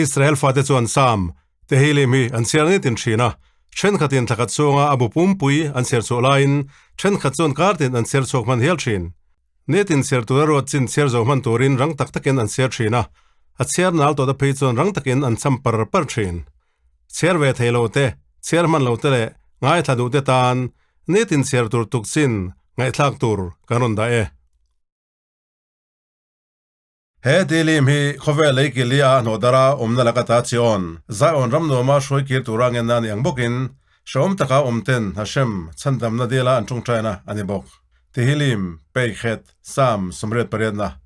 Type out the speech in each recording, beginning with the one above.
Israel fate chuan Sam, Tehillim hi an chhiar nitin thin a, thenkhatin thlakhat chhunga a bu pumpui an chhiar chhuah laiin thenkhat chuan kartin an chhiar chhuak hman hial thin. Nitin chhiar tura ruat chin chhiar zo hman turin rang tak takin an chhiar thin a, a chhiar nal tawhte phei chuan rang takin an cham par par thin. Chhiar ve thei lo te, chhiar hman lo te leh ngaithla duh te tan nitin chhiar tur tuk chin ngaihthlak tur kan rawn dah e. He Tehillim hi khawvel lei kili a hnawhdara awmna laka ta Chion, Zion ram nuama hruai kir tura ngenna a ni ang bawkin, hrehawm taka awmten Hashem chhandamna dila an tawngtaina a ni bawk. Tehillim, Peikhet, Psalm 88,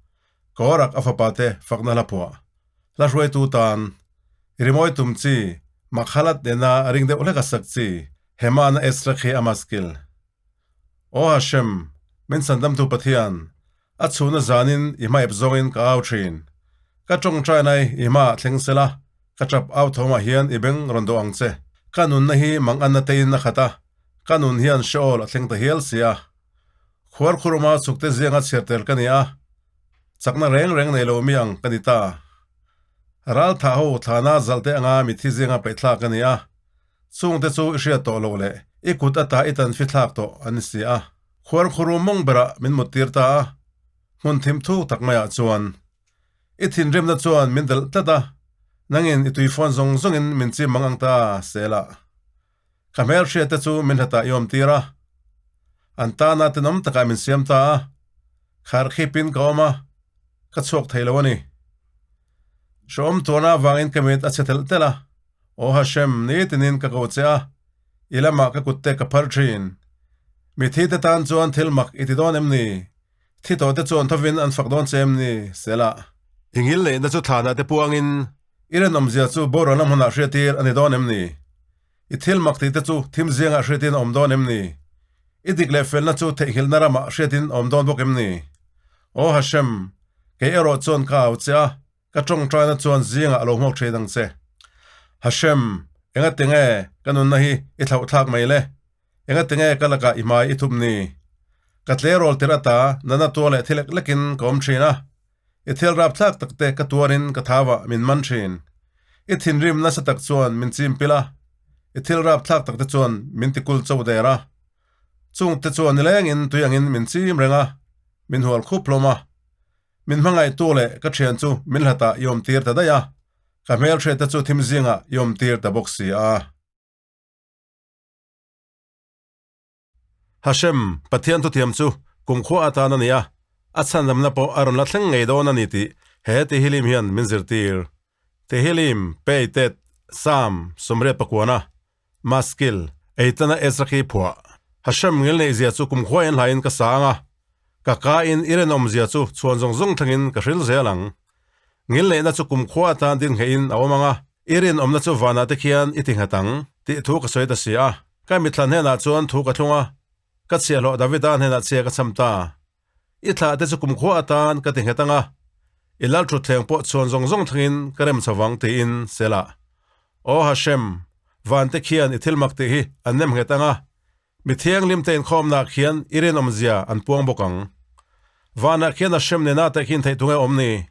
Korak a fapa te fakna hla phuah. Hla hruaitu tan, rimawi tum chi, Makhalat nena ring deuh hlek a sak chi, Hemana Ezra khi a maskil. Aw Hashem, min chhandamtu Pathian, a chhuna zanin i hmaep zawngin ka au thin. Ka tawngtainai i hmaah thleng sela, ka tap au thawmah hian i beng rawn dawh ang che. Ka nunna hi manganna tein a khat a, ka nun hian Sheol a thleng ta hial si a. Khuar khuruma chhukte zianga chhiar tel ka ni a, chakna reng reng nei lo mi ang ka ni ta. Ral thah ho thlana zalhte anga mithi zinga paihthlak ka ni a, chungte chu i hriat tawh loh leh i kut ata i tanfi thlak tawh an ni si a. Khuar khuru mawng berah min muttir ta a, hmun thim thuk tak maiah chuan i thinrimna chuan min delh tlat a, nangin i tuifawn zawng zawngin min chim mang ang ta sela. Ka hmelhriat te chu min hlatah i awmtir a, an tana tenawm takah min siam ta a, kharkhipin ka awm a, ka chhuak thei lo a ni. Hrehawm tuarna avangin ka mit a chhe telh telh a, Aw Hashem, nitinin ka ko che a, i lamah ka kutte ka phar thin. Mithi te tan chuan thil mak i ti dawn em ni? Thi tawh te chuan thovin an fak dawn che em ni? Selah. I ngil neihna chu thlanah te puangin i rinawmzia chu boral a hmunah hriatir a ni dawn em ni? I thil mak tih te chu thim zingah hriatin a awm dawn em ni? I dik leh felna chu theihnghilhna ramah hriatin a awm dawn bawk em ni? Aw Hashem, kei erawh chuan ka au che a, ka tawngtaina chuan zingah a lo hmuak thin ang che. Hashem, engati nge ka nunna hi i thlauhthlak mai le? Engati nge ka lakah i hmai i thup ni? Ka tleirawl tirh ata nana tuar leh thi lek lekin ka awm thin a, I thil rapthlak takte ka tuarin ka thauah min man thin. I thinrim nasa tak chuan min chim pil a, i thil rapthlak takte chuan min ti kul cho der a. Chungte chuan nilengin tui angin min chim reng a, min hual khup hlawm a. Min hmangaihtu leh ka thian chu min hlatah i awmtir ta daih a, ka hmelhriatte chu thim zingah i awmtir ta bawk si a. Hashem, Pathian thuthiam chu kumkhua atan a ni a, a chhandamna pawh a rawn la thleng ngei dawn a ni tih he Tehillim hian min zirtir. Tehillim, Peitet, Psalm, 94, Maskil, Eitana Ezra khi phuah. Hashem ngilneihzia chu kumkhua in hlaiin ka sa ang a, ka ka in i rinawmzia chu chhuan zawng zawng thlengin ka hril zel ang. Ngilneihna chu kumkhua atan din nghehin a awm ang a, i rinawmna chu vanah te khian i ti nghet ang, tih thu ka sawi ta si a. Ka mitthla hnenah chuan thu ka thlung a, ka chhiahhlawh Davida hnenah chhia ka cham ta. I thlah te chu kumkhua atan ka ti nghet ang a, i lalthutthleng pawh chhuan zawng zawng thlengin ka rem chho vang tiin Selah. Aw Hashem, vante khian i thil mak tih hi an nem nghet ang a, Mi thianghlim te inkhawmnaah khian i rinawmzia an puang bawk ang. Vanah khian Hashem nena tehkhin theih tunge awm ni?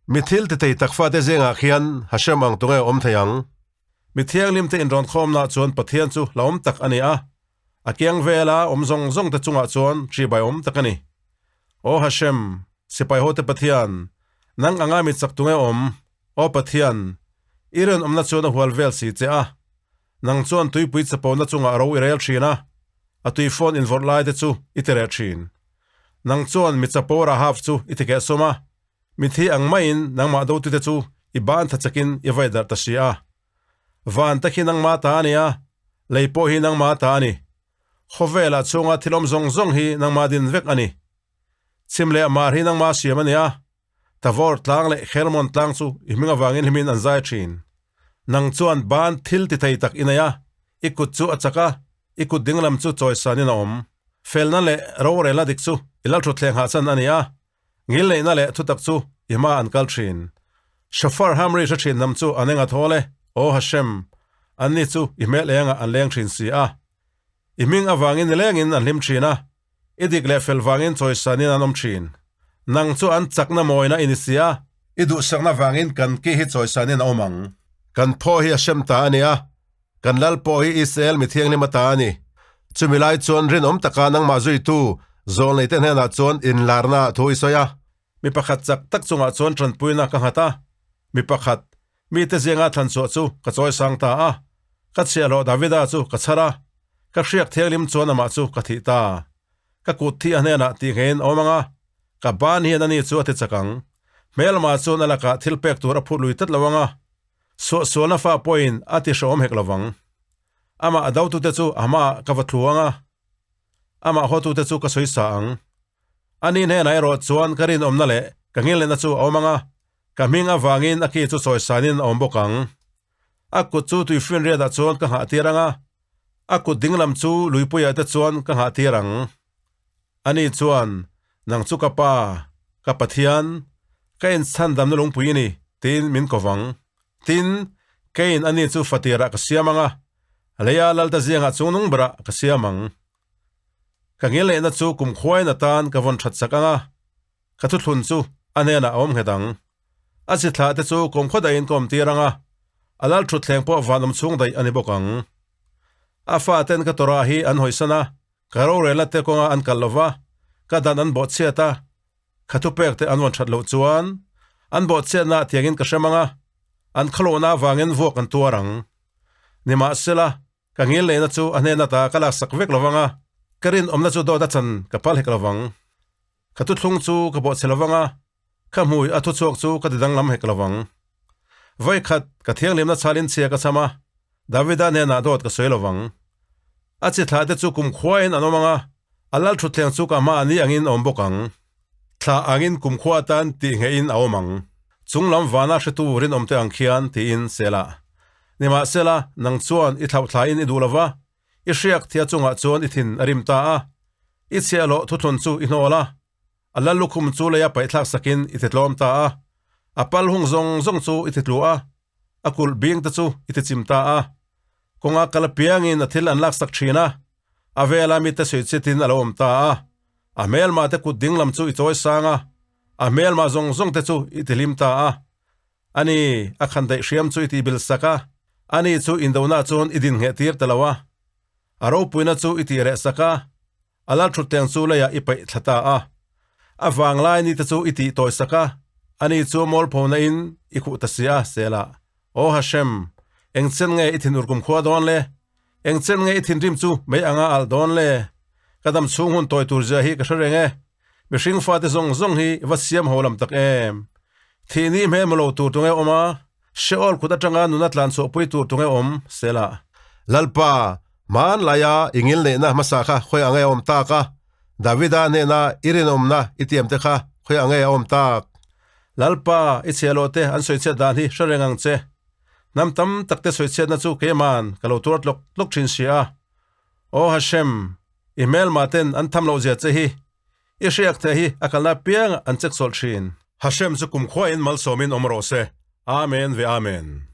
Mi thil ti thei tak fate zingah khian Hashem ang tunge awm thei ang? Mi thianghlim te inrawn khawmnaah chuan Pathian chu hlauhawm tak a ni a, a kiang vela awm zawng zawng te chungah chuan ṭihbai awm tak a ni. Aw Hashem, sipai hote Pathian, nang anga mi chak tunge awm? Aw Pathian, i rinawmna chuan a hual vel si che a, Nang chuan tuipui chapona chungah ro i rel thin a, a tui phone invawrh lai te chu i ti reh thin. Nang chuan mi chapo Rahav chu i ti keh sawm a, mithi ang maiin nangmah dotute chu i ban tha chakin i vai darh ta si a. Van te khi nangmah ta a ni a, lei pawh hi nangmah ta a ni. Khawvelah chhunga thil awm zawng zawng hi nangmah din vek a ni. Chhim leh mar hi nangmah siam a ni a, Tavor tlang leh Hermon tlang chu i hming avangin hlimin an zai thin. Nang chuan ban thil ti thei tak i nei a, i kut chu a chak a, i kut dinglam chu chawisanin a awm. Felna leh rorelna dik chu i lalthutthleng hahchan a ni a, ngilneihna leh thutak chu i hma an kal thin. Shofar hamri hre thin hnam chu an eng a thawl e, Aw Hashem, anni chu i hmel engah an leng thin si a. I hming avangin nilengin an hlim thin a, I dik leh fel vangin chawisanin an awm thin. Nang chu an chakna mawina i ni si a. I duhsakna vangin kan ki hi chawisanin a awm ang. Kan phaw hi Hashem ta a ni a, kan lal pawh hi Israel mi thianghlim a ta a ni. Chumi lai chuan rinawm taka nangmah zuitu zawlneite hnenah chuan inlarna thu i sawi a. Mi pakhat chak tak chungah chuan tanpuina ka nghat a, mi pakhat, mite zinga thlan chhuah chu ka chawi sang ta a, ka chhiahhlawh Davida chu ka chhar a, ka hriak thianghlim chuan amah chu ka thih ta. Ka kut thi a hnenah tih ngeiin a awm ang a, ka ban hian ani chu a ti chak ang. Hmelma chuan a lakah thil pek tur a phut lui tlat lo ang a, suahsualna fa pawhin a ti hrehawm hek lo vang. Amah a dotute chu a hmaah ka va thlu ang a, amah hawtute chu ka sawi sa ang. Ani hnenah erawh chuan ka rinawmna leh ka ngilnehna chu a awm ang a, ka hming avangin a ki chu sawisanin a awm bawk ang. A kut chu tuifinriatah chuan ka nghah tir ang a, a kut dinglam chu luipuiah te chuan ka nghah tir ang. Ani chuan, Nang chu ka Pa, ka Pathian, ka inchhandamna lungpui i ni, tiin min ko vang. Tin, keiin ani chu fatirah ka siam ang a, leia Lalta zingah chungnung berah ka siam ang. Ka ngilneihna chu kum khuain atan ka vawn that chak ang a, ka thuthlun chu a hnenah a awm nghet ang. A chi thlah te chu kum khaw daihin ka awm tir ang a, a lal thutthleng pawh van awm chhung daih a ni bawk ang. A faten ka Torah hi an hawisan a, ka rorelna te kawnga an kal lo va, ka dan an bawhchhiat a, ka thupek te an vawn that loh chuan an bawhchhiatna ah tiangin ka hrem ang a, an khalohna avangin vuak an tuar ang. Nimahsela, Ka ngilneihna chu a hnen ata ka laksak vek lo vang a, ka rinawmna chu dawt a chan ka pal hek lo vang. Ka thuthlung chu ka bawhchhe lo vang a, ka hmui a thuchhuak chu ka tidanglam hek lo vang. Vawikhat ka thianghlimna chhalin chhia ka cham a, Davida hnenah dawt ka sawi lo vang. A chi thlah te chu kum khuain an awm ang a, a lal thutthleng chu ka hma a ni angin a awm bawk ang. Thla angin kum khua atan tih ngeihin a awm ang. Chung lam vana hretu rinawmte ang khian tiin Selah. Nimahsela, nang chuan i thlauhthlaiin i duh lo va, i hriak thia chungah chuan i thin a rim ta a, i chhiahhlawh thuthlun chu i hnawl a, a lal lukhum chu leia paihthlak sakin i titlawm ta a, a pal hung zawng zawng chu i titlu a, a kulh bing te chu i tichim ta a. Kawnga kal apiangin a thil an laksak thin a, a vela mite sawichhiatin a lo awm ta a, a hmelma te kut dinglam chu i chawi sang a, a hmelma zawng zawng te chu i tihlim ta a. Ani, a khan daih hriam chu i tih bil sak a, ani chu indona chuan i din ngheh tir ta lo a, a ropuina chu i tih reh sak a, a lal thutteng chu leiah i paih thla ta a, a vanglai ni te chu i tih tawi sak a, ani chu mawlphona in i khuh ta si a, Selah. Aw Hashem, eng chen nge i thinur kumkhua dawn le? Eng chen nge i thinrim chu mei anga alh dawn le? Ka dam chhung hun tawi tur zia hi ka hre reng e. Mihring fate zawng zawng hi va siam ho lam tak em? Thih ni hmel maw lo tur tunge awm a, Sheol kut atanga nuna tlan chhuahpui tur tunge awm? Selah. Lalpa, hmanlaia i ngilneihna hmasa kha khawi ang nge a awm tak a? Davida hnena i rinawmna i tiamte kha khawi ang nge a awm tak? Lalpa, i chhiahhlawh te an sawichhiat dan hi hre reng ang che. Hnam tam takte sawichhiatna chu keiman ka lo tuar tlawk tlawk thin si a. Aw Hashem, i hmelma ten an tham loh zia che hi, i hriak thei hi a kalna apiangah an check sawlh thin. Hashem chu kumkhua in malsawmin awm rawh se. Amen ve Amen.